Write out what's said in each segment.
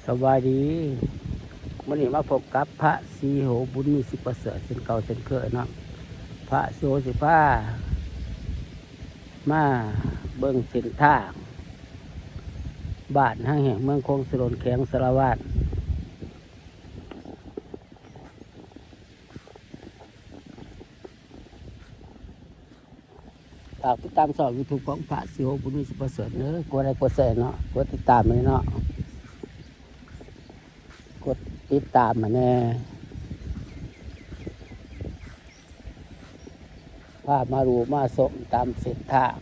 ສະບາຍດີ ມື້ນີ້ມາພົບກັບພະສີໂຫ ບຸນມີ ສິບປະເສີດ ເຊັ່ນເກົ່າເຊັ່ນເຄີຍເນາະ. ພະສີໂຫຊິພາມາເບິ່ງເສັ້ນທາງ ບ້ານຫາງແຫ້ງ ເມືອງໂຂງສະໂດນ ແຂວງສາລະວັນ. ຝາກຕິດຕາມຊ່ອງຢູທູບຂອງພະສີໂຫ ບຸນມີ ສິບປະເສີດເດີ. ກົດໄລກົດແຊເນາະ ກົດຕິດຕາມໃຫ້ເນາະ ກົດຕິດຕາມໃຫ້ແດ່. ພາມາດູມາຊົມຕາມເສັ້ນທາງ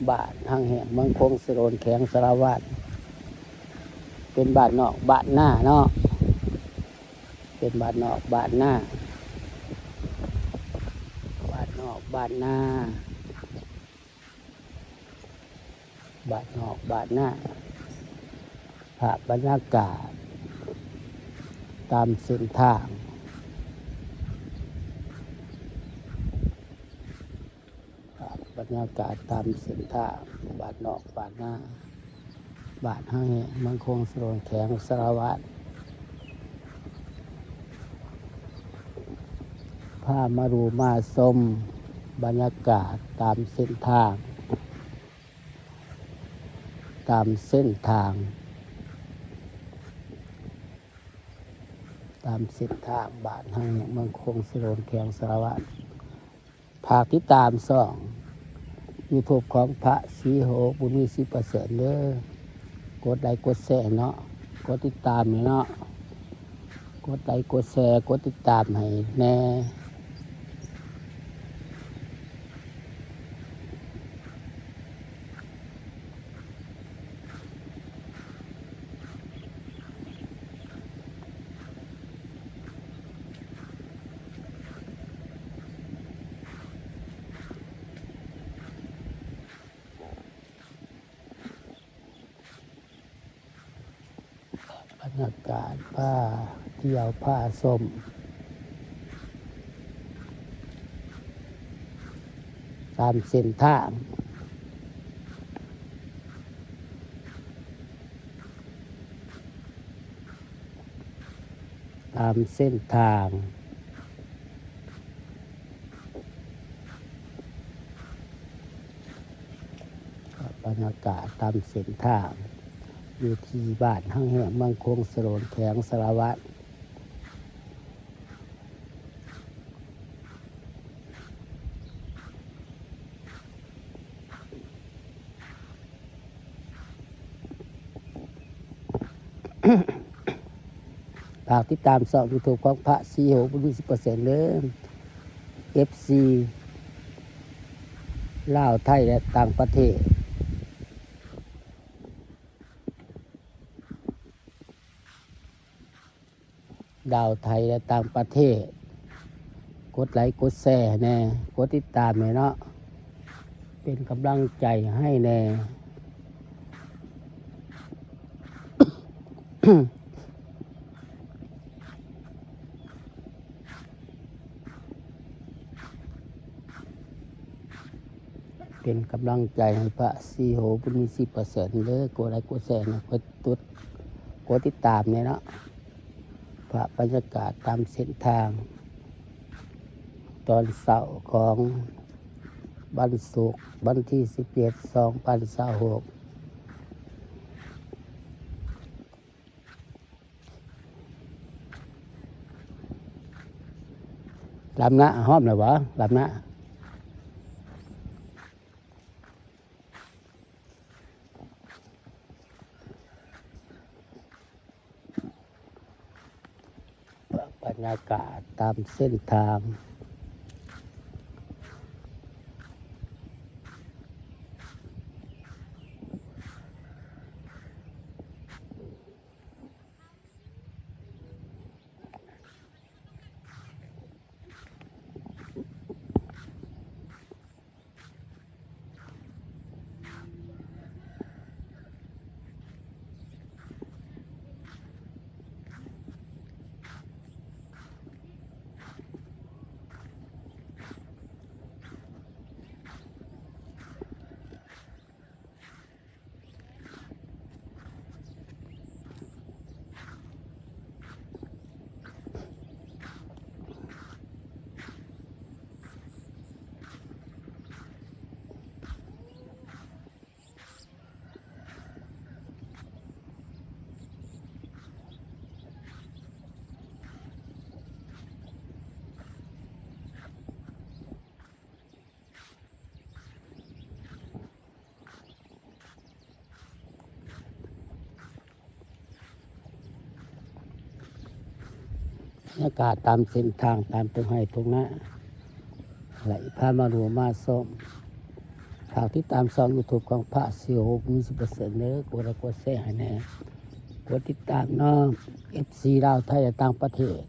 ບ້ານຫາງແຫ້ງ ເມືອງໂຂງສະໂດນ ແຂວງສາລະວັນ ເປັນບ້ານນອກບ້ານນາເນາະ ເປັນບ້ານນອກບ້ານນາ ບ້ານນອກບ້ານນາ ບ້ານນອກບ້ານນາ. ພາບບັນຍາກາດຕາມເສັ້ນທາງ ພາບບັນຍາກາດຕາມເສັ້ນທາງ ບ້ານນອກບ້ານນາ ບ້ານຫາງແຫ້ງ ເມືອງໂຂງສະໂດນ ແຂວງສາລະວັນ. ພາມາດູມາຊົມບັນຍາກາດຕາມເສັ້ນທາງ ຕາມເສັ້ນທາງ ຕາມເສັ້ນທາງ ບ້ານຫາງແຫ້ງ ເມືອງໂຂງສະໂດນ ແຂວງສາລະວັນ. ຝາກຕິດຕາມຊ່ອງຢູທູບຂອງພະສີໂຫ ບຸນມີ ສິບປະເສີດເດີ. ກົດໄລກົດແຊເນາະ ກົດຕິດຕາມໃຫ້ເນາະ ກົດໄລກົດແຊ ກົດຕິດຕາມໃຫ້ແດ່. ບັນຍາກາດພາທ່ຽວພາຊົມຕາມເສັ້ນທາງ ຕາມເສັ້ນທາງ ບັນຍາກາດຕາມເສັ້ນທາງ ຢູ່ທີ່ບ້ານຫາງແຫ້ງ ເມືອງໂຂງສະໂດນ ແຂວງສາລະວັນ. ຝາກຕິດຕາມຊ່ອງຢູທູບຂອງພະສີໂຫ ບຸນມີ ສິບປະເສີດເດີ ເອັຟຊີ ລາວ ໄທ ແລະ ຕ່າງປະເທດ. ລາວ ໄທ ແລະ ຕ່າງປະເທດ. ກົດໄລກົດແຊໃຫ້ແດ່ ກົດຕິດຕາມໃຫ້ເນາະ ເປັນກຳລັງໃຈໃຫ້ແດ່ ເປັນກຳລັງໃຈໃຫ້ພະສີໂຫ ບຸນມີ ສິບປະເສີດເດີ. ກົດໄລກົດແຊໃຫ້ ກົດ ກົດຕິດຕາມແດ່ເນາະ. ພາບບັນຍາກາດຕາມເສັ້ນທາງ ຕອນເຊົ້າຂອງວັນສຸກ ວັນທີສິບເຈັດ ສອງພັນຊາວຫົກ. ລຳນາ ພ້ອມແລ້ວບໍ່? ລຳນາ. ບັນຍາກາດຕາມເສັ້ນທາງ. ເ ບັນຍາກາດຕາມເສັ້ນທາງ ຕາມທົ່ງໄຮ່ທົ່ງນາ ໄຫຼພາມາດູມາຊົມ. ຝາກຕິດຕາມຊ່ອງຢູທູບຂອງພະສີໂຫດບຸນມີສຸກເດີ ກົດໄລກົດແຊໃຫ້ແດ່ ກົດຕິດຕາມເນາະ ເອັຟຊີລາວ ໄທ ແລະ ຕ່າງປະເທດ.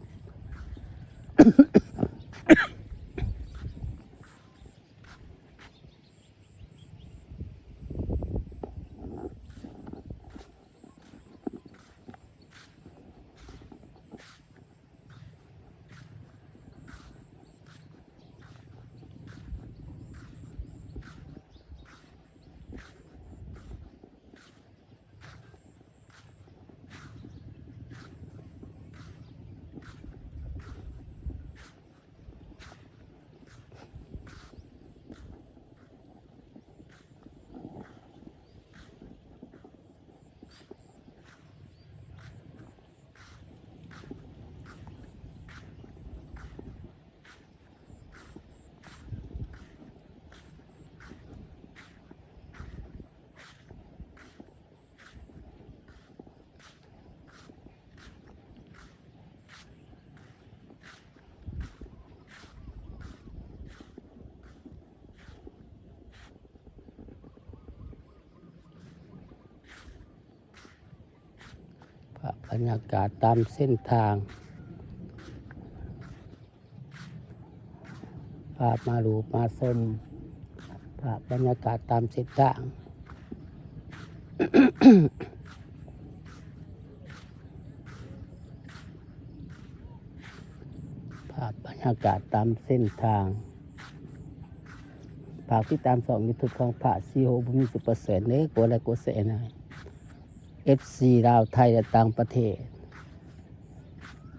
ພາບບັນຍາກາດຕາມເສັ້ນທາງ ພາບມາດູມາຊົມ ພາບບັນຍາກາດຕາມເສັ້ນທາງ ພາບບັນຍາກາດຕາມເສັ້ນທາງ. ຝາກຕິດຕາມຊ່ອງຢູທູບຂອງພະສີໂຫດບຸນມີສຸກເດີ ກົດໄລກົດແຊໃຫ້ ເອັຟຊີລາວ ໄທ ແລະ ຕ່າງປະເທດ.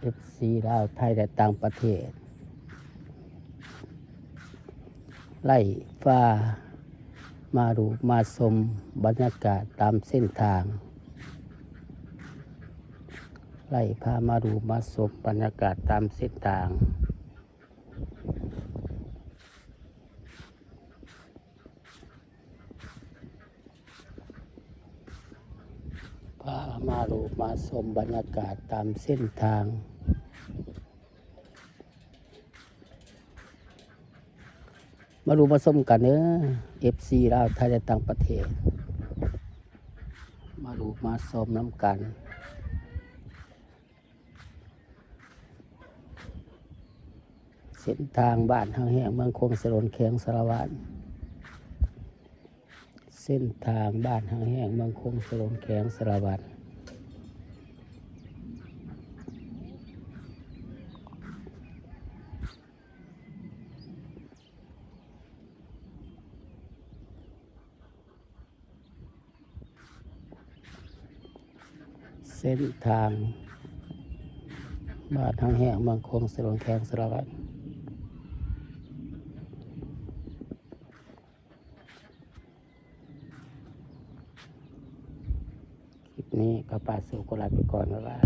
ເອັຟຊີລາວ ໄທ ແລະ ຕ່າງປະເທດ ໄຫຼພາມາດູມາຊົມບັນຍາກາດຕາມເສັ້ນທາງ ໄຫຼພາມາດູມາຊົມບັນຍາກາດຕາມເສັ້ນທາງ. ພາມາດູມາຊົມບັນຍາກາດຕາມເສັ້ນທາງ ມາດູມາຊົມກັນເດີ ເອັຟຊີລາວ ໄທ ແລະ ຕ່າງປະເທດ ມາດູມາຊົມນຳກັນ. ເສັ້ນທາງບ້ານຮັກແຮງ ເມືອງໂຂງສະໂດນ ແຂວງສາລະວັນ. ເສັ້ນທາງບ້ານຮັກແຮງ ເມືອງໂຂງສະໂດນ ແຂວງສາລະວັນ. ເສັ້ນທາງບ້ານຮັກແຮງ ເມືອງໂຂງສະໂດນ ແຂວງສາລະວັນ. ຄລິບນີ້ກໍປາກສູ່ ຂໍລາໄປກ່ອນ ບາຍບາຍ.